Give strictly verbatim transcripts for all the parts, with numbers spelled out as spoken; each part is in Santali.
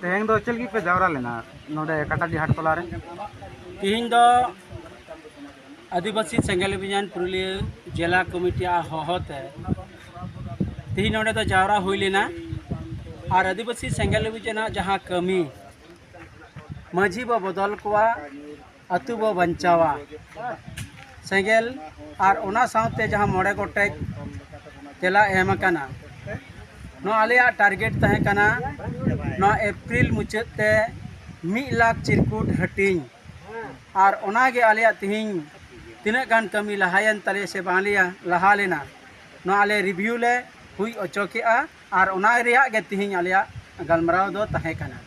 ᱛᱮᱦᱮᱧ ᱫᱚ ᱪᱮᱫ ᱞᱟᱹᱜᱤᱫ ᱯᱮ ᱡᱟᱣᱨᱟ ᱞᱮᱱᱟ ᱱᱚᱰᱮ ᱠᱟᱴᱟᱰᱤ ᱦᱟᱴ ᱴᱚᱞᱟ ᱨᱮ? ᱛᱤᱦᱤᱧ ᱫᱚ ᱟᱹᱫᱤᱵᱟᱹᱥᱤ ᱥᱮᱸᱜᱮᱞ ᱚᱵᱷᱤᱡᱟᱱ ᱯᱩᱨᱩᱞᱤᱭᱟᱹ ᱡᱮᱞᱟ ᱠᱚᱢᱤᱴᱤᱭᱟᱜ ᱦᱚᱦᱚ ᱛᱮ ᱛᱤᱦᱤᱧ ᱱᱚᱰᱮ ᱫᱚ ᱡᱟᱣᱨᱟ ᱦᱩᱭ ᱞᱮᱱᱟ᱾ ᱟᱨ ᱟᱹᱫᱤᱵᱟᱹᱥᱤ ᱥᱮᱸᱜᱮᱞ ᱚᱵᱷᱤᱡᱟᱱᱟᱜ ᱡᱟᱦᱟᱸ ᱠᱟᱹᱢᱤ, ᱢᱟᱹᱡᱷᱤ ᱵᱚ ᱵᱚᱫᱚᱞ ᱠᱚᱣᱟ, ᱟᱹᱛᱩ ᱵᱚ ᱵᱟᱧᱪᱟᱣᱟ, ᱥᱮᱸᱜᱮᱞ, ᱟᱨ ᱚᱱᱟ ᱥᱟᱶᱛᱮ ᱡᱟᱦᱟᱸ ᱢᱚᱬᱮ ᱜᱚᱴᱮᱡ ᱛᱮᱞᱟ ᱮᱢ ᱟᱠᱟᱱᱟ, ᱱᱚᱣᱟ ᱟᱞᱮᱭᱟᱜ ᱴᱟᱨᱜᱮᱴ ᱛᱟᱦᱮᱸ ᱠᱟᱱᱟ ᱱᱚᱣᱟ ᱮᱯᱨᱤᱞ ᱢᱩᱪᱟᱹᱫ ᱛᱮ ᱢᱤᱫ ᱞᱟᱠᱷ ᱪᱤᱨᱠᱩᱴ ᱦᱟᱹᱴᱤᱧ᱾ ᱟᱨ ᱚᱱᱟᱜᱮ ᱟᱞᱮᱭᱟᱜ ᱛᱤᱦᱤᱧ ᱛᱤᱱᱟᱹᱜ ᱜᱟᱱ ᱠᱟᱹᱢᱤ ᱞᱟᱦᱟᱭᱮᱱ ᱛᱟᱞᱮᱭᱟ ᱥᱮ ᱵᱟᱝ ᱞᱮᱭᱟ ᱞᱟᱦᱟ ᱞᱮᱱᱟ, ᱱᱚᱣᱟ ᱟᱞᱮ ᱨᱤᱵᱷᱤᱭᱩ ᱞᱮ ᱦᱩᱭ ᱦᱚᱪᱚ ᱠᱮᱜᱼᱟ᱾ ᱟᱨ ᱚᱱᱟ ᱨᱮᱭᱟᱜ ᱜᱮ ᱛᱤᱦᱤᱧ ᱟᱞᱮᱭᱟᱜ ᱜᱟᱞᱢᱟᱨᱟᱣ ᱫᱚ ᱛᱟᱦᱮᱸ ᱠᱟᱱᱟ᱾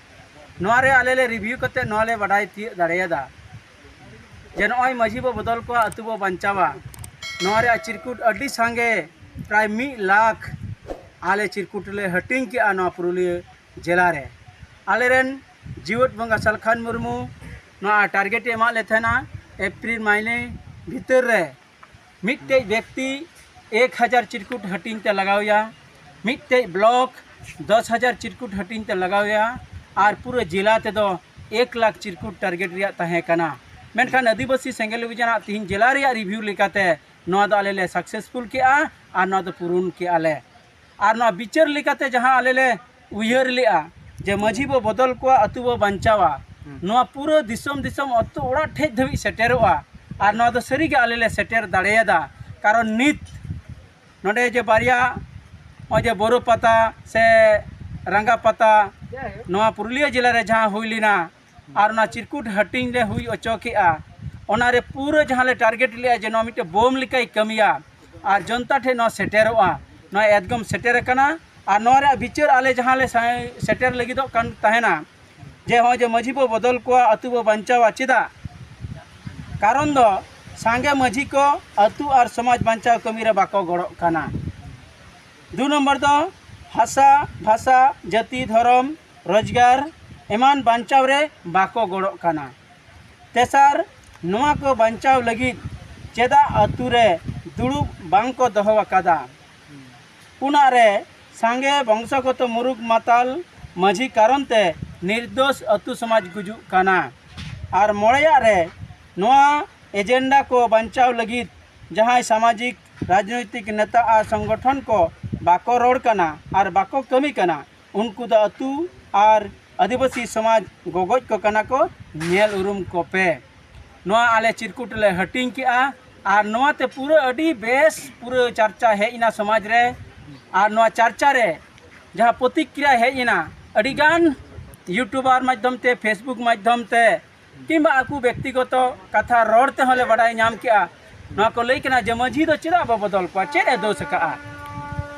ᱱᱚᱣᱟ ᱨᱮ ᱟᱞᱮ ᱞᱮ ᱨᱤᱵᱷᱤᱭᱩ ᱠᱟᱛᱮ ᱱᱚᱣᱟ ᱞᱮ ᱵᱟᱰᱟᱭ ᱛᱤᱭᱳᱜ ᱫᱟᱲᱮᱭᱟᱫᱟ ᱡᱮ ᱱᱚᱜᱼᱚᱭ ᱢᱟᱹᱡᱷᱤ ᱵᱚ ᱵᱚᱫᱚᱞ ᱠᱚᱣᱟ, ᱟᱹᱛᱩ ᱵᱚ ᱵᱟᱧᱪᱟᱣᱟ, ᱱᱚᱣᱟ ᱨᱮᱭᱟᱜ ᱪᱤᱨᱠᱩᱴ ᱟᱹᱰᱤ ᱥᱟᱸᱜᱮ, ᱯᱨᱟᱭ ᱢᱤᱫ ᱞᱟᱠᱷ ᱟᱞᱮ ᱪᱤᱨᱠᱩᱴ ᱞᱮ ᱦᱟᱹᱴᱤᱧ ᱠᱮᱜᱼᱟ ᱱᱚᱣᱟ ᱯᱩᱨᱩᱞᱤᱭᱟᱹ ᱡᱮᱞᱟ ᱨᱮ᱾ ᱟᱞᱮᱨᱮᱱ ᱡᱤᱣᱮᱫ ᱵᱚᱸᱜᱟ ᱥᱟᱞᱠᱷᱟᱱ ᱢᱩᱨᱢᱩ ᱱᱚᱣᱟ ᱴᱟᱨᱜᱮᱴ ᱮ ᱮᱢᱟᱜ ᱞᱮ ᱛᱟᱦᱮᱱᱟ, ᱮᱯᱨᱤᱞ ᱢᱟᱭᱱᱮ ᱵᱷᱤᱛᱟᱹᱨ ᱨᱮ ᱢᱤᱫᱴᱮᱡ ᱵᱮᱠᱛᱤ ᱮᱠ ᱦᱟᱡᱟᱨ ᱪᱤᱨᱠᱩᱴ ᱦᱟᱹᱴᱤᱧ ᱛᱮ ᱞᱟᱜᱟᱣᱮᱭᱟ, ᱢᱤᱫᱴᱮᱡ ᱵᱞᱚᱠ ᱫᱚᱥ ᱦᱟᱡᱟᱨ ᱪᱤᱨᱠᱩᱴ ᱦᱟᱹᱴᱤᱧ ᱛᱮ ᱞᱟᱜᱟᱣᱮᱭᱟ, ᱟᱨ ᱯᱩᱨᱟᱹ ᱡᱮᱞᱟ ᱛᱮᱫᱚ ᱮᱠ ᱞᱟᱠᱷ ᱪᱤᱨᱠᱩᱴ ᱴᱟᱨᱜᱮᱴ ᱨᱮᱭᱟᱜ ᱛᱟᱦᱮᱸ ᱠᱟᱱᱟ᱾ ᱢᱮᱱᱠᱷᱟᱱ ᱟᱹᱫᱤᱵᱟᱹᱥᱤ ᱥᱮᱸᱜᱮᱞ ᱚᱵᱷᱤᱡᱟᱱᱟᱜ ᱛᱤᱦᱤᱧ ᱡᱮᱞᱟ ᱨᱮᱭᱟᱜ ᱨᱤᱵᱷᱤᱭᱩ ᱞᱮᱠᱟᱛᱮ ᱱᱚᱣᱟ ᱫᱚ ᱟᱞᱮ ᱞᱮ ᱥᱟᱠᱥᱮᱥᱯᱷᱩᱞ ᱠᱮᱜᱼᱟ ᱟᱨ ᱱᱚᱣᱟ ᱫᱚ ᱯᱩᱨᱩᱱ ᱠᱮᱜᱼᱟ ᱞᱮ᱾ ᱟᱨ ᱱᱚᱣᱟ ᱵᱤᱪᱟᱹᱨ ᱞᱮᱠᱟᱛᱮ ᱡᱟᱦᱟᱸ ᱟᱞᱮ ᱞᱮ ᱩᱭᱦᱟᱹᱨ ᱞᱮᱜᱼᱟ ᱡᱮ ᱢᱟᱹᱡᱷᱤ ᱵᱚ ᱵᱚᱫᱚᱞ ᱠᱚᱣᱟ, ᱟᱹᱛᱩ ᱵᱚ ᱵᱟᱧᱪᱟᱣᱟ, ᱱᱚᱣᱟ ᱯᱩᱨᱟᱹ ᱫᱤᱥᱚᱢ ᱫᱤᱥᱚᱢ ᱟᱹᱛᱩ ᱚᱲᱟᱜ ᱴᱷᱮᱡ ᱫᱷᱟᱹᱵᱤᱡ ᱥᱮᱴᱮᱨᱚᱜᱼᱟ᱾ ᱟᱨ ᱱᱚᱣᱟ ᱫᱚ ᱥᱟᱹᱨᱤᱜᱮ ᱟᱞᱮ ᱞᱮ ᱥᱮᱴᱮᱨ ᱫᱟᱲᱮᱭᱟᱫᱟ᱾ ᱠᱟᱨᱚᱱ ᱱᱤᱛ ᱱᱚᱰᱮ ᱡᱮ ᱵᱟᱨᱭᱟ, ᱱᱚᱜᱼᱚᱭ ᱡᱮ ᱵᱳᱨᱳ ᱯᱟᱛᱟ ᱥᱮ ᱨᱟᱸᱜᱟ ᱯᱟᱛᱟ, ᱱᱚᱣᱟ ᱯᱩᱨᱩᱞᱤᱭᱟᱹ ᱡᱮᱞᱟ ᱨᱮ ᱡᱟᱦᱟᱸ ᱦᱩᱭ ᱞᱮᱱᱟ, ᱟᱨ ᱚᱱᱟ ᱪᱤᱨᱠᱩᱴ ᱦᱟᱹᱴᱤᱧ ᱞᱮ ᱦᱩᱭ ᱦᱚᱪᱚ ᱠᱮᱜᱼᱟ, ᱚᱱᱟᱨᱮ ᱯᱩᱨᱟᱹ ᱡᱟᱦᱟᱸ ᱞᱮ ᱴᱟᱨᱜᱮᱴ ᱞᱮᱜᱼᱟ ᱡᱮ ᱱᱚᱣᱟ ᱢᱤᱫᱴᱮᱱ ᱵᱳᱢ ᱞᱮᱠᱟᱭ ᱠᱟᱹᱢᱤᱭᱟ ᱟᱨ ᱡᱚᱱᱛᱟ ᱴᱷᱮᱱ ᱱᱚᱣᱟ ᱥᱮᱴᱮᱨᱚᱜᱼᱟ, ᱱᱚᱣᱟ ᱮᱠᱫᱚᱢ ᱥᱮᱴᱮᱨ ᱟᱠᱟᱱᱟ᱾ ᱟᱨ ᱱᱚᱣᱟ ᱨᱮᱭᱟᱜ ᱵᱤᱪᱟᱹᱨ ᱟᱞᱮ ᱡᱟᱦᱟᱸ ᱞᱮ ᱥᱟ-, ᱥᱮᱴᱮᱨ ᱞᱟᱹᱜᱤᱫᱚᱜ ᱠᱟᱱ ᱛᱟᱦᱮᱱᱟ ᱡᱮ ᱱᱚᱜᱼᱚᱭ ᱡᱮ ᱢᱟᱹᱡᱷᱤ ᱵᱚ ᱵᱚᱫᱚᱞ ᱠᱚᱣᱟ, ᱟᱹᱛᱩ ᱵᱚ ᱵᱟᱧᱪᱟᱣᱟ᱾ ᱪᱮᱫᱟᱜ? ᱠᱟᱨᱚᱱ ᱫᱚ ᱥᱟᱸᱜᱮ ᱢᱟᱹᱡᱷᱤ ᱠᱚ ᱟᱹᱛᱩ ᱟᱨ ᱥᱚᱢᱟᱡᱽ ᱵᱟᱧᱪᱟᱣ ᱠᱟᱹᱢᱤ ᱨᱮ ᱵᱟᱠᱚ ᱜᱚᱲᱚᱜ ᱠᱟᱱᱟ᱾ ᱫᱩ ᱱᱚᱢᱵᱚᱨ ᱫᱚ ᱦᱟᱥᱟ, ᱵᱷᱟᱥᱟ, ᱡᱟᱹᱛᱤ, ᱫᱷᱚᱨᱚᱢ, ᱨᱳᱡᱽᱜᱟᱨ ᱮᱢᱟᱱ ᱵᱟᱧᱪᱟᱣ ᱨᱮ ᱵᱟᱠᱚ ᱜᱚᱲᱚᱜ ᱠᱟᱱᱟ᱾ ᱛᱮᱥᱟᱨ, ᱱᱚᱣᱟ ᱠᱚ ᱵᱟᱧᱪᱟᱣ ᱞᱟᱹᱜᱤᱫ ᱪᱮᱫᱟᱜ ᱟᱹᱛᱩ ᱨᱮ ᱫᱩᱲᱩᱵ ᱵᱟᱝ ᱠᱚ ᱫᱚᱦᱚ ᱟᱠᱟᱫᱟ? ᱯᱩᱱᱟᱜ ᱨᱮ ᱥᱟᱸᱜᱮ ᱵᱚᱝᱥᱚᱜᱚᱛᱚ ᱢᱩᱨᱩᱠ ᱢᱟᱛᱟᱞ ᱢᱟᱹᱡᱷᱤ ᱠᱟᱨᱚᱱ ᱛᱮ ᱱᱤᱨᱫᱳᱥ ᱟᱹᱛᱩ ᱥᱚᱢᱟᱡᱽ ᱜᱩᱡᱩᱜ ᱠᱟᱱᱟ᱾ ᱟᱨ ᱢᱚᱬᱮᱭᱟᱜ ᱨᱮ ᱱᱚᱣᱟ ᱮᱡᱮᱱᱰᱟ ᱠᱚ ᱵᱟᱧᱪᱟᱣ ᱞᱟᱹᱜᱤᱫ ᱡᱟᱦᱟᱸᱭ ᱥᱟᱢᱟᱡᱤᱠ ᱨᱟᱡᱽᱱᱳᱭᱛᱤᱠ ᱱᱮᱛᱟ ᱟᱨ ᱥᱚᱝᱜᱚᱴᱷᱚᱱ ᱠᱚ ᱵᱟᱠᱚ ᱨᱚᱲ ᱠᱟᱱᱟ ᱟᱨ ᱵᱟᱠᱚ ᱠᱟᱹᱢᱤ ᱠᱟᱱᱟ, ᱩᱱᱠᱩ ᱫᱚ ᱟᱹᱛᱩ ᱟᱨ ᱟᱹᱫᱤᱵᱟᱹᱥᱤ ᱥᱚᱢᱟᱡᱽ ᱜᱚᱜᱚᱡ ᱠᱚ ᱠᱟᱱᱟ ᱠᱚ, ᱧᱮᱞ ᱩᱨᱩᱢ ᱠᱚᱯᱮ᱾ ᱱᱚᱣᱟ ᱟᱞᱮ ᱪᱤᱨᱠᱩᱴ ᱞᱮ ᱦᱟᱹᱴᱤᱧ ᱠᱮᱜᱼᱟ᱾ ᱟᱨ ᱱᱚᱣᱟ ᱛᱮ ᱯᱩᱨᱟᱹ ᱟᱹᱰᱤ ᱵᱮᱥ ᱯᱩᱨᱟᱹ ᱪᱟᱨᱪᱟ ᱦᱮᱡ ᱮᱱᱟ ᱥᱚᱢᱟᱡᱽ ᱨᱮ᱾ ᱟᱨ ᱱᱚᱣᱟ ᱪᱟᱨᱪᱟ ᱨᱮ ᱡᱟᱦᱟᱸ ᱯᱨᱚᱛᱤᱠᱨᱤᱭᱟ ᱦᱮᱡ ᱮᱱᱟ, ᱟᱹᱰᱤᱜᱟᱱ ᱭᱩᱴᱩᱵᱟᱨ ᱢᱟᱫᱽᱫᱷᱚᱢ ᱛᱮ, ᱯᱷᱮᱥᱵᱩᱠ ᱢᱟᱫᱽᱫᱷᱚᱢ ᱛᱮ, ᱠᱤᱝᱵᱟ ᱟᱠᱚ ᱵᱮᱠᱛᱤᱜᱚᱛᱚ ᱠᱟᱛᱷᱟ ᱨᱚᱲ ᱛᱮᱦᱚᱸ ᱞᱮ ᱵᱟᱰᱟᱭ ᱧᱟᱢ ᱠᱮᱜᱼᱟ᱾ ᱱᱚᱣᱟ ᱠᱚ ᱞᱟᱹᱭ ᱠᱟᱱᱟ ᱡᱮ ᱢᱟᱹᱡᱷᱤ ᱫᱚ ᱪᱮᱫᱟᱜ ᱵᱚ ᱵᱚᱫᱚᱞ ᱠᱚᱣᱟ, ᱪᱮᱫ ᱮ ᱫᱳᱥ ᱟᱠᱟᱜᱼᱟ?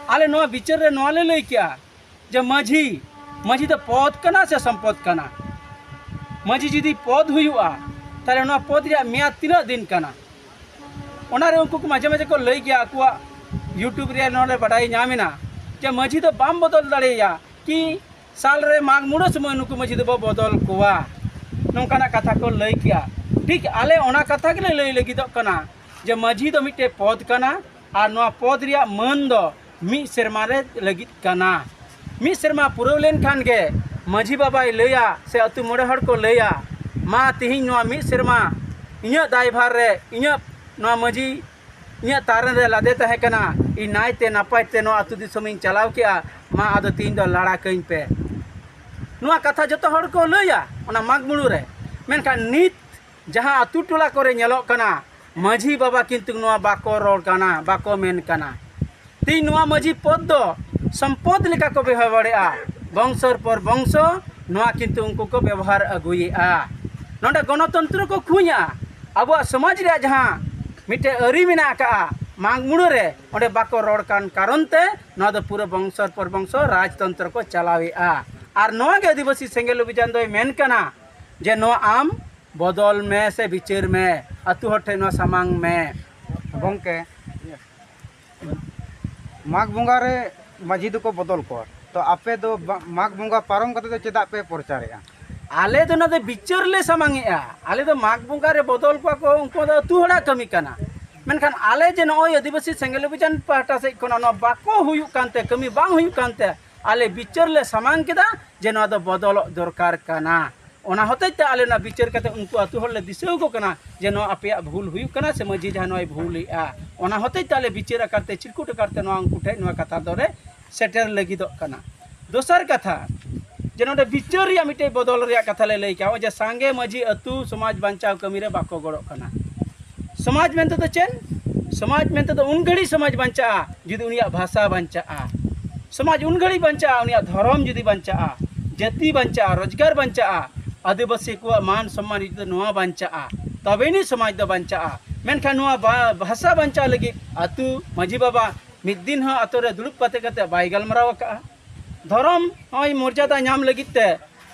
ᱟᱞᱮ ᱱᱚᱣᱟ ᱵᱤᱪᱟᱹᱨ ᱨᱮ ᱱᱚᱣᱟ ᱞᱮ ᱞᱟᱹᱭ ᱠᱮᱜᱼᱟ ᱡᱮ ᱢᱟᱹᱡᱷᱤ, ᱢᱟᱹᱡᱷᱤ ᱫᱚ ᱯᱚᱫᱽ ᱠᱟᱱᱟ ᱥᱮ ᱥᱚᱢᱯᱚᱫᱽ ᱠᱟᱱᱟ? ᱢᱟᱹᱡᱷᱤ ᱡᱩᱫᱤ ᱯᱚᱫᱽ ᱦᱩᱭᱩᱜᱼᱟ, ᱛᱟᱦᱞᱮ ᱱᱚᱣᱟ ᱯᱚᱫᱽ ᱨᱮᱭᱟᱜ ᱢᱮᱭᱟᱫ ᱛᱤᱱᱟᱹᱜ ᱫᱤᱱ ᱠᱟᱱᱟ? ᱚᱱᱟᱨᱮ ᱩᱱᱠᱩ ᱠᱚ ᱢᱟᱡᱷᱮ ᱢᱟᱡᱷᱮ ᱠᱚ ᱞᱟᱹᱭ ᱜᱮᱭᱟ, ᱟᱠᱚᱣᱟᱜ ᱭᱩᱴᱩᱵᱽ ᱨᱮ ᱱᱚᱰᱮ ᱵᱟᱰᱟᱭ ᱧᱟᱢ ᱮᱱᱟ ᱡᱮ ᱢᱟᱹᱡᱷᱤ ᱫᱚ ᱵᱟᱢ ᱵᱚᱫᱚᱞ ᱫᱟᱲᱮᱭᱟᱭᱟ, ᱠᱤ ᱥᱟᱞ ᱨᱮ ᱢᱟᱜᱽ ᱢᱩᱬᱟᱹ ᱥᱚᱢᱚᱭ ᱱᱩᱠᱩ ᱢᱟᱹᱡᱷᱤ ᱫᱚᱵᱚ ᱵᱚᱫᱚᱞ ᱠᱚᱣᱟ, ᱱᱚᱝᱠᱟᱱᱟᱜ ᱠᱟᱛᱷᱟ ᱠᱚ ᱞᱟᱹᱭ ᱠᱮᱜᱼᱟ᱾ ᱴᱷᱤᱠ ᱟᱞᱮ ᱚᱱᱟ ᱠᱟᱛᱷᱟ ᱜᱮᱞᱮ ᱞᱟᱹᱭ ᱞᱟᱹᱜᱤᱫᱚᱜ ᱠᱟᱱᱟ ᱡᱮ ᱢᱟᱹᱡᱷᱤ ᱫᱚ ᱢᱤᱫᱴᱮᱡ ᱯᱚᱫᱽ ᱠᱟᱱᱟ, ᱟᱨ ᱱᱚᱣᱟ ᱯᱚᱫᱽ ᱨᱮᱭᱟᱜ ᱢᱟᱹᱱ ᱫᱚ ᱢᱤᱫ ᱥᱮᱨᱢᱟ ᱨᱮ ᱞᱟᱹᱜᱤᱫ ᱠᱟᱱᱟ᱾ ᱢᱤᱫ ᱥᱮᱨᱢᱟ ᱯᱩᱨᱟᱹᱣ ᱞᱮᱱᱠᱷᱟᱱ ᱜᱮ ᱢᱟᱹᱡᱷᱤ ᱵᱟᱵᱟᱭ ᱞᱟᱹᱭᱟ ᱥᱮ ᱟᱹᱛᱩ ᱢᱚᱬᱮ ᱦᱚᱲ ᱠᱚ ᱞᱟᱹᱭᱟ, "ᱢᱟ, ᱛᱮᱦᱮᱧ ᱱᱚᱣᱟ ᱢᱤᱫ ᱥᱮᱨᱢᱟ ᱤᱧᱟᱹᱜ ᱫᱟᱭᱵᱷᱟᱨ ᱨᱮ, ᱤᱧᱟᱹᱜ ᱱᱚᱣᱟ ᱢᱟᱹᱡᱷᱤ ᱤᱧᱟᱹᱜ ᱛᱟᱨᱮᱱ ᱨᱮ ᱞᱟᱫᱮ ᱛᱟᱦᱮᱸ ᱠᱟᱱᱟ, ᱤᱧ ᱱᱟᱭᱛᱮ ᱱᱟᱯᱟᱭ ᱛᱮ ᱱᱚᱣᱟ ᱟᱹᱛᱩ ᱫᱤᱥᱚᱢᱤᱧ ᱪᱟᱞᱟᱣ ᱠᱮᱜᱼᱟ, ᱢᱟ ᱟᱫᱚ ᱛᱮᱦᱮᱧ ᱫᱚ ᱞᱟᱲᱟ ᱠᱟᱹᱧ ᱯᱮ᱾" ᱱᱚᱣᱟ ᱠᱟᱛᱷᱟ ᱡᱚᱛᱚ ᱦᱚᱲ ᱠᱚ ᱞᱟᱹᱭᱟ ᱚᱱᱟ ᱢᱟᱜᱽ ᱢᱩᱞᱩ ᱨᱮ᱾ ᱢᱮᱱᱠᱷᱟᱱ ᱱᱤᱛ ᱡᱟᱦᱟᱸ ᱟᱹᱛᱩ ᱴᱚᱞᱟ ᱠᱚᱨᱮ ᱧᱮᱞᱚᱜ ᱠᱟᱱᱟ, ᱢᱟᱹᱡᱷᱤ ᱵᱟᱵᱟ ᱠᱤᱱᱛᱩ ᱱᱚᱣᱟ ᱵᱟᱠᱚ ᱨᱚᱲ ᱠᱟᱱᱟ, ᱵᱟᱠᱚ ᱢᱮᱱ ᱠᱟᱱᱟ᱾ ᱛᱮᱦᱮᱧ ᱱᱚᱣᱟ ᱢᱟᱹᱡᱷᱤ ᱯᱚᱫᱽ ᱫᱚ ᱥᱚᱢᱯᱚᱫ ᱞᱮᱠᱟ ᱠᱚ ᱵᱮᱣᱦᱟᱨ ᱫᱟᱲᱮᱭᱟᱜᱼᱟ᱾ ᱵᱚᱝᱥᱚᱨ ᱯᱚᱨ ᱵᱚᱝᱥᱚ ᱱᱚᱣᱟ ᱠᱤᱱᱛᱩ ᱩᱱᱠᱩ ᱠᱚ ᱵᱮᱵᱚᱦᱟᱨ ᱟᱹᱜᱩᱭᱮᱫᱼᱟ᱾ ᱱᱚᱰᱮ ᱜᱚᱱᱚᱛᱚᱱᱛᱨᱚ ᱠᱚ ᱠᱷᱩᱧᱟ᱾ ᱟᱵᱚᱣᱟᱜ ᱥᱚᱢᱟᱡᱽ ᱨᱮᱭᱟᱜ ᱡᱟᱦᱟᱸ ᱢᱤᱫᱴᱮᱡ ᱟᱹᱨᱤ ᱢᱮᱱᱟᱜ ᱟᱠᱟᱫᱼᱟ ᱢᱟᱜᱽ ᱢᱩᱬᱟᱹ ᱨᱮ, ᱚᱸᱰᱮ ᱵᱟᱠᱚ ᱨᱚᱲ ᱠᱟᱱ ᱠᱟᱨᱚᱱ ᱛᱮ ᱱᱚᱣᱟ ᱫᱚ ᱯᱩᱨᱟᱹ ᱵᱚᱝᱥᱚᱨ ᱯᱚᱨ ᱵᱚᱝᱥᱚ ᱨᱟᱡᱽᱛᱚᱱᱛᱨᱚ ᱠᱚ ᱪᱟᱞᱟᱣᱮᱫᱼᱟ᱾ ᱟᱨ ᱱᱚᱣᱟ ᱜᱮ ᱟᱹᱫᱤᱵᱟᱹᱥᱤ ᱥᱮᱸᱜᱮᱞ ᱚᱵᱷᱤᱡᱟᱱ ᱫᱚᱭ ᱢᱮᱱ ᱠᱟᱱᱟ ᱡᱮ ᱱᱚᱣᱟ ᱟᱢ ᱵᱚᱫᱚᱞ ᱢᱮ ᱥᱮ ᱵᱤᱪᱟᱹᱨ ᱢᱮ, ᱟᱹᱛᱩ ᱦᱚᱲ ᱴᱷᱮᱱ ᱱᱚᱣᱟ ᱥᱟᱢᱟᱝ ᱢᱮ᱾ ᱜᱚᱢᱠᱮ, ᱢᱟᱜᱽ ᱵᱚᱸᱜᱟ ᱨᱮ ᱢᱟᱹᱡᱷᱤ ᱫᱚᱠᱚ ᱵᱚᱫᱚᱞ ᱠᱚᱣᱟ, ᱛᱚ ᱟᱯᱮ ᱫᱚ ᱵᱟ-, ᱢᱟᱜᱽ ᱵᱚᱸᱜᱟ ᱯᱟᱨᱚᱢ ᱠᱟᱛᱮ ᱫᱚ ᱪᱮᱫᱟᱜ ᱯᱮ ᱯᱨᱚᱪᱟᱨᱮᱜᱼᱟ? ᱟᱞᱮ ᱫᱚ ᱱᱚᱣᱟ ᱫᱚ ᱵᱤᱪᱟᱹᱨ ᱞᱮ ᱥᱟᱢᱟᱝᱮᱜᱼᱟ᱾ ᱟᱞᱮ ᱫᱚ ᱢᱟᱜᱽ ᱵᱚᱸᱜᱟ ᱨᱮ ᱵᱚᱫᱚᱞ ᱠᱚᱣᱟ ᱠᱚ, ᱩᱱᱠᱩ ᱫᱚ ᱟᱹᱛᱩ ᱦᱚᱲᱟᱜ ᱠᱟᱹᱢᱤ ᱠᱟᱱᱟ᱾ ᱢᱮᱱᱠᱷᱟᱱ ᱟᱞᱮ ᱡᱮ ᱱᱚᱜᱼᱚᱭ ᱟᱹᱫᱤᱵᱟᱹᱥᱤ ᱥᱮᱸᱜᱮᱞ ᱚᱵᱷᱤᱡᱟᱱ ᱯᱟᱦᱴᱟ ᱥᱮᱫ ᱠᱷᱚᱱᱟᱜ ᱱᱚᱣᱟ ᱵᱟᱠᱚ ᱦᱩᱭᱩᱜ ᱠᱟᱱᱛᱮ, ᱠᱟᱹᱢᱤ ᱵᱟᱝ ᱦᱩᱭᱩᱜ ᱠᱟᱱᱛᱮ, ᱟᱞᱮ ᱵᱤᱪᱟᱹᱨ ᱞᱮ ᱥᱟᱢᱟᱝ ᱠᱮᱫᱟ ᱡᱮ ᱱᱚᱣᱟ ᱫᱚ ᱵᱚᱫᱚᱞᱚᱜ ᱫᱚᱨᱠᱟᱨ ᱠᱟᱱᱟ᱾ ᱚᱱᱟ ᱦᱚᱛᱮᱡ ᱛᱮ ᱟᱞᱮ ᱚᱱᱟ ᱵᱤᱪᱟᱹᱨ ᱠᱟᱛᱮ ᱩᱱᱠᱩ ᱟᱹᱛᱩ ᱦᱚᱲ ᱞᱮ ᱫᱤᱥᱟᱹ ᱟᱠᱚ ᱠᱟᱱᱟ ᱡᱮ ᱱᱚᱣᱟ ᱟᱯᱮᱭᱟᱜ ᱵᱷᱩᱞ ᱦᱩᱭᱩᱜ ᱠᱟᱱᱟ, ᱥᱮ ᱢᱟᱹᱡᱷᱤ ᱡᱟᱦᱟᱸ ᱱᱚᱣᱟᱭ ᱵᱷᱩᱞᱮᱜᱼᱟ᱾ ᱚᱱᱟ ᱦᱚᱛᱮᱡ ᱛᱮ ᱟᱞᱮ ᱵᱤᱪᱟᱹᱨ ᱟᱠᱟᱨ ᱛᱮ ᱪᱤᱨᱠᱩᱴ ᱟᱠᱟᱨ ᱛᱮ ᱱᱚᱣᱟ ᱩᱱᱠᱩ ᱴᱷᱮᱱ ᱱᱚᱣᱟ ᱠᱟᱛᱷᱟ ᱫᱚᱞᱮ ᱥᱮᱴᱮᱨ ᱞᱟᱹᱜᱤᱫᱚᱜ ᱠᱟᱱᱟ᱾ ᱫᱚᱥᱟᱨ ᱠᱟᱛᱷᱟ, ᱡᱮ ᱱᱚᱰᱮ ᱵᱤᱪᱟᱹᱨ ᱨᱮᱭᱟᱜ ᱢᱤᱫᱴᱮᱡ ᱵᱚᱫᱚᱞ ᱨᱮᱭᱟᱜ ᱠᱟᱛᱷᱟ ᱞᱮ ᱞᱟᱹᱭ ᱠᱮᱜᱼᱟ᱾ ᱱᱚᱜᱼᱚᱭ ᱡᱮ ᱥᱟᱸᱜᱮ ᱢᱟᱹᱡᱷᱤ ᱟᱹᱛᱩ ᱥᱚᱢᱟᱡᱽ ᱵᱟᱧᱪᱟᱣ ᱠᱟᱹᱢᱤ ᱨᱮ ᱵᱟᱠᱚ ᱜᱚᱲᱚᱜ ᱠᱟᱱᱟ᱾ ᱥᱚᱢᱟᱡᱽ ᱢᱮᱱᱛᱮ ᱫᱚ ᱪᱮᱫ? ᱥᱚᱢᱟᱡᱽ ᱢᱮᱱᱛᱮ ᱫᱚ ᱩᱱ ᱜᱷᱟᱹᱲᱤᱡ ᱥᱚᱢᱟᱡᱽ ᱵᱟᱧᱪᱟᱜᱼᱟ ᱡᱩᱫᱤ ᱩᱱᱤᱭᱟᱜ ᱵᱷᱟᱥᱟ ᱵᱟᱧᱪᱟᱜᱼᱟ᱾ ᱥᱚᱢᱟᱡᱽ ᱩᱱ ᱜᱷᱟᱹᱲᱤᱡ ᱵᱟᱧᱪᱟᱜᱼᱟ ᱩᱱᱤᱭᱟᱜ ᱫᱷᱚᱨᱚᱢ ᱡᱩᱫᱤ ᱵᱟᱧᱪᱟᱜᱼᱟ, ᱡᱟᱹᱛᱤ ᱵᱟᱧᱪᱟᱜᱼᱟ, ᱨᱳᱡᱽᱜᱟᱨ ᱵᱟᱧᱪᱟᱜᱼᱟ, ᱟᱹᱫᱤᱵᱟᱹᱥᱤ ᱠᱚᱣᱟᱜ ᱢᱟᱱ ᱥᱚᱢᱢᱟᱱ ᱡᱩᱫᱤ ᱱᱚᱣᱟ ᱵᱟᱧᱪᱟᱜᱼᱟ, ᱛᱚᱵᱮᱱᱤ ᱥᱚᱢᱟᱡᱽ ᱫᱚ ᱵᱟᱧᱪᱟᱜᱼᱟ᱾ ᱢᱮᱱᱠᱷᱟᱱ ᱱᱚᱣᱟ ᱵᱟ- ᱵᱷᱟᱥᱟ ᱵᱟᱧᱪᱟᱣ ᱞᱟᱹᱜᱤᱫ ᱟᱹᱛᱩ ᱢᱟᱹᱡᱷᱤ ᱵᱟᱵᱟ ᱢᱤᱫ ᱫᱤᱱ ᱦᱚᱸ ᱟᱛᱳ ᱨᱮ ᱫᱩᱲᱩᱵ ᱯᱟᱱᱛᱮ ᱠᱟᱛᱮ ᱵᱟᱭ ᱜᱟᱞᱢᱟᱨᱟᱣ ᱟᱠᱟᱫᱼᱟ᱾ ᱫᱷᱚᱨᱚᱢ ᱱᱚᱜᱼᱚᱭ ᱢᱚᱨᱡᱟᱫᱟ ᱧᱟᱢ ᱞᱟᱹᱜᱤᱫ ᱛᱮ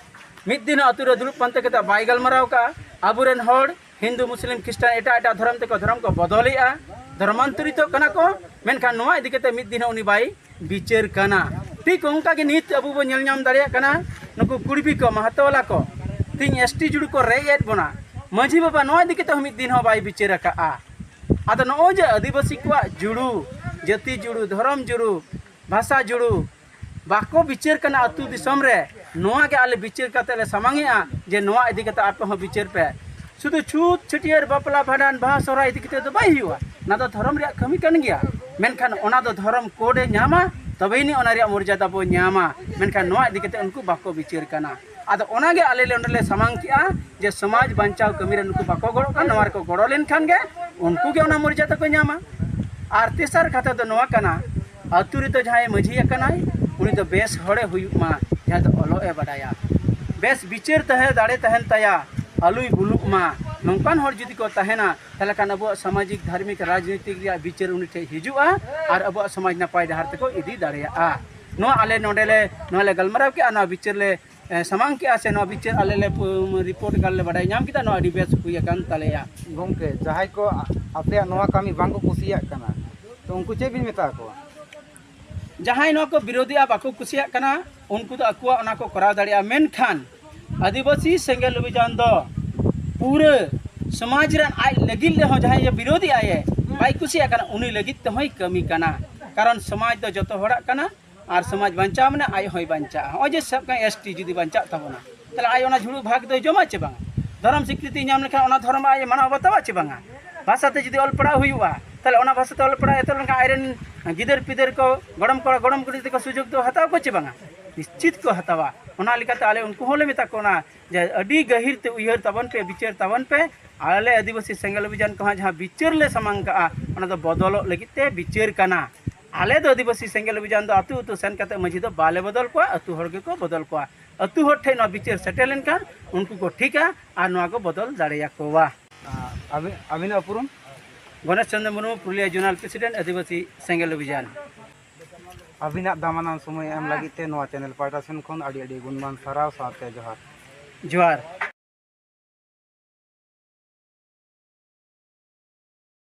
ᱢᱤᱫ ᱫᱤᱱ ᱦᱚᱸ ᱟᱛᱳ ᱨᱮ ᱫᱩᱲᱩᱵ ᱯᱟᱱᱛᱮ ᱠᱟᱛᱮ ᱵᱟᱭ ᱜᱟᱞᱢᱟᱨᱟᱣ ᱟᱠᱟᱫᱼᱟ᱾ ᱟᱵᱚᱨᱮᱱ ᱦᱚᱲ ᱦᱤᱱᱫᱩ, ᱢᱩᱥᱞᱤᱢ, ᱠᱷᱨᱤᱥᱴᱟᱱ, ᱮᱴᱟᱜ ᱮᱴᱟᱜ ᱫᱷᱚᱨᱚᱢ ᱛᱮᱠᱚ ᱫᱷᱚᱨᱚᱢ ᱠᱚ ᱵᱚᱫᱚᱞᱮᱜᱼᱟ, ᱫᱷᱚᱨᱢᱟᱱᱛᱚᱨᱤᱛᱚᱜ ᱠᱟᱱᱟ ᱠᱚ, ᱢᱮᱱᱠᱷᱟᱱ ᱱᱚᱣᱟ ᱤᱫᱤ ᱠᱟᱛᱮ ᱢᱤᱫ ᱫᱤᱱ ᱦᱚᱸ ᱩᱱᱤ ᱵᱟᱭ ᱵᱤᱪᱟᱹᱨ ᱠᱟᱱᱟ᱾ ᱴᱷᱤᱠ ᱚᱱᱠᱟ ᱜᱮ ᱱᱤᱛ ᱟᱵᱚ ᱵᱚᱱ ᱧᱮᱞ ᱧᱟᱢ ᱫᱟᱲᱮᱭᱟᱜ ᱠᱟᱱᱟ, ᱱᱩᱠᱩ ᱠᱩᱲᱵᱤ ᱠᱚ, ᱢᱟᱦᱟᱛᱚ ᱣᱟᱞᱟ ᱠᱚ, ᱛᱮᱦᱮᱧ ᱮᱥ ᱴᱤ ᱡᱩᱲᱩ ᱠᱚ ᱨᱮᱡ ᱮᱫ ᱵᱚᱱᱟ᱾ ᱢᱟᱹᱡᱷᱤ ᱵᱟᱵᱟ ᱱᱚᱣᱟ ᱤᱫᱤ ᱠᱟᱛᱮ ᱦᱚᱸ ᱢᱤᱫ ᱫᱤᱱ ᱦᱚᱸ ᱵᱟᱭ ᱵᱤᱪᱟᱹᱨ ᱟᱠᱟᱫᱼᱟ᱾ ᱟᱫᱚ ᱱᱚᱜᱼᱚᱭ ᱡᱮ ᱟᱹᱫᱤᱵᱟᱹᱥᱤ ᱠᱚᱣᱟᱜ ᱡᱩᱲᱩ, ᱡᱟᱹᱛᱤ ᱡᱩᱲᱩ, ᱫᱷᱚᱨᱚᱢ ᱡᱩᱲᱩ, ᱵᱷᱟᱥᱟ ᱡᱩᱲᱩ ᱵᱟᱠᱚ ᱵᱤᱪᱟᱹᱨ ᱠᱟᱱᱟ ᱟᱹᱛᱩ ᱫᱤᱥᱚᱢ ᱨᱮ, ᱱᱚᱣᱟ ᱜᱮ ᱟᱞᱮ ᱵᱤᱪᱟᱹᱨ ᱠᱟᱛᱮ ᱞᱮ ᱥᱟᱢᱟᱝᱮᱜᱼᱟ ᱡᱮ ᱱᱚᱣᱟ ᱤᱫᱤ ᱠᱟᱛᱮ ᱟᱯᱮ ᱦᱚᱸ ᱵᱤᱪᱟᱹᱨ ᱯᱮ᱾ ᱥᱩᱫᱷᱩ ᱪᱷᱩᱛ, ᱪᱷᱟᱹᱴᱭᱟᱹᱨ, ᱵᱟᱯᱞᱟ, ᱵᱷᱟᱸᱰᱟᱱ, ᱵᱟᱦᱟ, ᱥᱚᱦᱨᱟᱭ ᱤᱫᱤ ᱠᱟᱛᱮ ᱫᱚ ᱵᱟᱭ ᱦᱩᱭᱩᱜᱼᱟ᱾ ᱚᱱᱟ ᱫᱚ ᱫᱷᱚᱨᱚᱢ ᱨᱮᱭᱟᱜ ᱠᱟᱹᱢᱤ ᱠᱟᱱ ᱜᱮᱭᱟ, ᱢᱮᱱᱠᱷᱟᱱ ᱚᱱᱟ ᱫᱚ ᱫᱷᱚᱨᱚᱢ ᱠᱳᱰ ᱮ ᱧᱟᱢᱟ, ᱛᱚᱵᱮ ᱟᱹᱱᱤᱡ ᱚᱱᱟ ᱨᱮᱭᱟᱜ ᱢᱚᱨᱡᱟᱫᱟ ᱵᱚ ᱧᱟᱢᱟ᱾ ᱢᱮᱱᱠᱷᱟᱱ ᱱᱚᱣᱟ ᱤᱫᱤ ᱠᱟᱛᱮ ᱩᱱᱠᱩ ᱵᱟᱠᱚ ᱵᱤᱪᱟᱹᱨ ᱠᱟᱱᱟ᱾ ᱟᱫᱚ ᱚᱱᱟᱜᱮ ᱟᱞᱮ ᱞᱮ ᱚᱸᱰᱮ ᱞᱮ ᱥᱟᱢᱟᱝ ᱠᱮᱜᱼᱟ ᱡᱮ ᱥᱚᱢᱟᱡᱽ ᱵᱟᱧᱪᱟᱣ ᱠᱟᱹᱢᱤ ᱨᱮ ᱱᱩᱠᱩ ᱵᱟᱠᱚ ᱜᱚᱲᱚᱜ ᱠᱟᱱᱟ, ᱱᱚᱣᱟ ᱨᱮᱠᱚ ᱜᱚᱲᱚ ᱞᱮᱱᱠᱷᱟᱱ ᱜᱮ ᱩᱱᱠᱩ ᱜᱮ ᱚᱱᱟ ᱢᱚᱨᱡᱟᱫᱟ ᱠᱚ ᱧᱟᱢᱟ᱾ ᱟᱨ ᱛᱮᱥᱟᱨ ᱠᱟᱛᱷᱟ ᱫᱚ ᱱᱚᱣᱟ ᱠᱟᱱᱟ, ᱟᱹᱛᱩ ᱨᱮᱫᱚ ᱡᱟᱦᱟᱸᱭ ᱢᱟᱹᱡᱷᱤ ᱟᱠᱟᱱᱟᱭ ᱩᱱᱤ ᱫᱚ ᱵᱮᱥ ᱦᱚᱲᱮ ᱦᱩᱭᱩᱜ ᱢᱟ, ᱡᱟᱦᱟᱸᱭ ᱫᱚ ᱚᱞᱚᱜ ᱮ ᱵᱟᱰᱟᱭᱟ, ᱵᱮᱥ ᱵᱤᱪᱟᱹᱨ ᱛᱟᱦᱮᱸ ᱫᱟᱲᱮ ᱛᱟᱦᱮᱱ ᱛᱟᱭᱟ, ᱟᱞᱚᱭ ᱵᱩᱞᱩᱜ ᱢᱟ᱾ ᱱᱚᱝᱠᱟᱱ ᱦᱚᱲ ᱡᱩᱫᱤ ᱠᱚ ᱛᱟᱦᱮᱱᱟ, ᱛᱟᱦᱚᱞᱮ ᱠᱷᱟᱱ ᱟᱵᱚᱣᱟᱜ ᱥᱟᱢᱟᱡᱤᱠ, ᱫᱷᱟᱨᱢᱤᱠ, ᱨᱟᱡᱽᱱᱤᱛᱤᱠ ᱨᱮᱭᱟᱜ ᱵᱤᱪᱟᱹᱨ ᱩᱱᱤ ᱴᱷᱮᱱ ᱦᱤᱡᱩᱜᱼᱟ ᱟᱨ ᱟᱵᱚᱣᱟᱜ ᱥᱚᱢᱟᱡᱽ ᱱᱟᱯᱟᱭ ᱰᱟᱦᱟᱨ ᱛᱮᱠᱚ ᱤᱫᱤ ᱫᱟᱲᱮᱭᱟᱜᱼᱟ᱾ ᱱᱚᱣᱟ ᱟᱞᱮ ᱱᱚᱰᱮ ᱞᱮ, ᱱᱚᱣᱟ ᱞᱮ ᱜᱟᱞᱢᱟᱨᱟᱣ ᱠᱮᱜᱼᱟ, ᱱᱚᱣᱟ ᱵᱤᱪᱟᱹᱨ ᱞᱮ ᱮ, ᱥᱟᱢᱟᱝ ᱠᱮᱜᱼᱟ ᱥᱮ ᱱᱚᱣᱟ ᱵᱤᱪᱟᱹᱨ ᱟᱞᱮ ᱞᱮ ᱯᱩ-, ᱨᱤᱯᱳᱨᱴ ᱠᱟᱨᱰ ᱞᱮ ᱵᱟᱰᱟᱭ ᱧᱟᱢ ᱠᱮᱫᱟ, ᱱᱚᱣᱟ ᱟᱹᱰᱤ ᱵᱮᱥ ᱦᱩᱭ ᱟᱠᱟᱱ ᱛᱟᱞᱮᱭᱟ᱾ ᱜᱚᱢᱠᱮ, ᱡᱟᱦᱟᱸᱭ ᱠᱚ ᱟ-, ᱟᱯᱮᱭᱟᱜ ᱱᱚᱣᱟ ᱠᱟᱹᱢᱤ ᱵᱟᱝ ᱠᱚ ᱠᱩᱥᱤᱭᱟᱜ ᱠᱟᱱᱟ, ᱛᱚ ᱩᱱᱠᱩ ᱪᱮᱫ ᱵᱤᱱ ᱢᱮᱛᱟ ᱠᱚᱣᱟ? ᱡᱟᱦᱟᱸᱭ ᱱᱚᱣᱟ ᱠᱚ ᱵᱤᱨᱳᱫᱷᱤᱜᱼᱟ, ᱵᱟᱠᱚ ᱠᱩᱥᱤᱭᱟᱜ ᱠᱟᱱᱟ, ᱩᱱᱠᱩ ᱫᱚ ᱟᱠᱚᱣᱟᱜ ᱚᱱᱟ ᱠᱚ ᱠᱚᱨᱟᱣ ᱫᱟᱲᱮᱭᱟᱜᱼᱟ, ᱢᱮᱱᱠᱷᱟᱱ ᱟᱹᱫᱤᱵᱟᱹᱥᱤ ᱥᱮᱸᱜᱮᱞ ᱚᱵᱷᱤᱡᱟᱱ ᱫᱚ ᱯᱩᱨᱟᱹ ᱥᱚᱢᱟᱡᱽ ᱨᱮᱱ ᱟᱡ ᱞᱟᱹᱜᱤᱫ ᱨᱮᱦᱚᱸ ᱡᱟᱦᱟᱸᱭ ᱵᱤᱨᱳᱫᱷᱤᱜᱼᱟᱭ, ᱵᱟᱭ ᱠᱩᱥᱤᱭᱟᱜ ᱠᱟᱱᱟ, ᱩᱱᱤ ᱞᱟᱹᱜᱤᱫ ᱛᱮᱦᱚᱸᱭ ᱠᱟᱹᱢᱤ ᱠᱟᱱᱟ᱾ ᱠᱟᱨᱚᱱ ᱥᱚᱢᱟᱡᱽ ᱫᱚ ᱡᱚᱛᱚ ᱦᱚᱲᱟᱜ ᱠᱟᱱᱟ, ᱟᱨ ᱥᱚᱢᱟᱡᱽ ᱵᱟᱧᱪᱟᱣ ᱢᱟᱱᱮ ᱟᱡ ᱦᱚᱸᱭ ᱵᱟᱧᱪᱟᱜᱼᱟ᱾ ᱱᱚᱜᱼᱚᱭ ᱡᱮ ᱥᱟᱵ ᱠᱟᱜ ᱮᱥ ᱴᱤ ᱡᱩᱫᱤ ᱵᱟᱧᱪᱟᱜ ᱛᱟᱵᱚᱱᱟ, ᱛᱟᱦᱚᱞᱮ ᱟᱡ ᱚᱱᱟ ᱡᱷᱩᱲᱩ ᱵᱷᱟᱜᱽ ᱫᱚᱭ ᱡᱚᱢᱟ ᱪᱮ ᱵᱟᱝᱟ? ᱫᱷᱚᱨᱚᱢ ᱥᱤᱠᱨᱤᱛᱤ ᱧᱟᱢ ᱞᱮᱠᱷᱟᱱ ᱚᱱᱟ ᱫᱷᱚᱨᱚᱢ ᱟᱡ ᱮ ᱢᱟᱱᱟᱣ ᱵᱟᱛᱟᱣᱟ ᱪᱮ ᱵᱟᱝᱟ? ᱵᱷᱟᱥᱟᱛᱮ ᱡᱩᱫᱤ ᱚᱞ ᱯᱟᱲᱦᱟᱣ ᱦᱩᱭᱩᱜᱼᱟ, ᱛᱟᱦᱚᱞᱮ ᱚᱱᱟ ᱵᱷᱟᱥᱟᱛᱮ ᱚᱞ ᱯᱟᱲᱦᱟᱣ ᱮᱛᱚᱦᱚᱵ ᱞᱮᱱᱠᱷᱟᱱ ᱟᱡᱨᱮᱱ ᱜᱤᱫᱟᱹᱨ ᱯᱤᱫᱟᱹᱨ ᱠᱚ, ᱜᱚᱲᱚᱢ ᱠᱚᱲᱟ ᱜᱚᱲᱚᱢ ᱠᱩᱲᱤ ᱛᱟᱠᱚ ᱥᱩᱡᱳᱜᱽ ᱫᱚ ᱦᱟᱛᱟᱣ ᱠᱚ ᱪᱮ ᱵᱟᱝᱟ? ᱱᱤᱥᱪᱤᱛ ᱠᱚ ᱦᱟᱛᱟᱣᱟ᱾ ᱚᱱᱟ ᱞᱮᱠᱟᱛᱮ ᱟᱞᱮ ᱩᱱᱠᱩ ᱦᱚᱸᱞᱮ ᱢᱮᱛᱟ ᱠᱚ ᱠᱟᱱᱟ ᱡᱮ ᱟᱹᱰᱤ ᱜᱟᱹᱦᱤᱨ ᱛᱮ ᱩᱭᱦᱟᱹᱨ ᱛᱟᱵᱚᱱ ᱯᱮ, ᱵᱤᱪᱟᱹᱨ ᱛᱟᱵᱚᱱ ᱯᱮ᱾ ᱟᱞᱮ ᱟᱹᱫᱤᱵᱟᱹᱥᱤ ᱥᱮᱸᱜᱮᱞ ᱚᱵᱷᱤᱡᱟᱱ ᱠᱚ ᱦᱟᱸᱜ ᱡᱟᱦᱟᱸ ᱵᱤᱪᱟᱹᱨ ᱞᱮ ᱥᱟᱢᱟᱝ ᱠᱟᱜᱼᱟ, ᱚᱱᱟ ᱫᱚ ᱵᱚᱫᱚᱞᱚᱜ ᱞᱟᱹᱜᱤᱫ ᱛᱮ ᱵᱤᱪᱟᱹᱨ ᱠᱟᱱᱟ᱾ ᱟᱞᱮ ᱫᱚ ᱟᱹᱫᱤᱵᱟᱹᱥᱤ ᱥᱮᱸᱜᱮᱞ ᱚᱵᱷᱤᱡᱟᱱ ᱫᱚ ᱟᱹᱛᱩ ᱟᱹᱛᱩ ᱥᱮᱱ ᱠᱟᱛᱮ ᱢᱟᱹᱡᱷᱤ ᱫᱚ ᱵᱟᱞᱮ ᱵᱚᱫᱚᱞ ᱠᱚᱣᱟ, ᱟᱹᱛᱩ ᱦᱚᱲ ᱜᱮᱠᱚ ᱵᱚᱫᱚᱞ ᱠᱚᱣᱟ᱾ ᱟᱹᱛᱩ ᱦᱚᱲ ᱴᱷᱮᱱ ᱱᱚᱣᱟ ᱵᱤᱪᱟᱹᱨ ᱥᱮᱴᱮᱨ ᱞᱮᱱᱠᱷᱟᱱ ᱩᱱᱠᱩ ᱠᱚ ᱴᱷᱤᱠᱟ ᱟᱨ ᱱᱚᱣᱟ ᱠᱚ ᱵᱚᱫᱚᱞ ᱫᱟᱲᱮᱭᱟᱠᱚᱣᱟ᱾ ᱟᱹᱵᱤᱱ ᱟᱹᱵᱤᱱᱟᱜ ᱩᱯᱨᱩᱢ? ᱜᱚᱱᱮᱥ ᱪᱚᱸᱫᱽᱨᱚ ᱢᱩᱨᱢᱩ, ᱯᱩᱨᱩᱞᱤᱭᱟᱹ ᱡᱳᱱᱟᱞ ᱯᱨᱮᱥᱤᱰᱮᱱᱴ, ᱟᱹᱫᱤᱵᱟᱹᱥᱤ ᱥᱮᱸᱜᱮᱞ ᱚᱵᱷᱤᱡᱟᱱ᱾ ᱟᱹᱵᱤᱱᱟᱜ ᱫᱟᱢᱟᱱᱟᱱ ᱥᱚᱢᱚᱭ ᱮᱢ ᱞᱟᱹᱜᱤᱫ ᱛᱮ ᱱᱚᱣᱟ ᱪᱮᱱᱮᱞ ᱯᱟᱦᱴᱟ ᱥᱮᱱ ᱠᱷᱚᱱ ᱟᱹᱰᱤ ᱟᱹᱰᱤ ᱜᱩᱱᱢᱟᱱ ᱥᱟᱨᱦᱟᱣ ᱥᱟᱶᱛᱮ ᱡᱚᱦᱟᱨ᱾ ᱡᱚᱦᱟᱨ᱾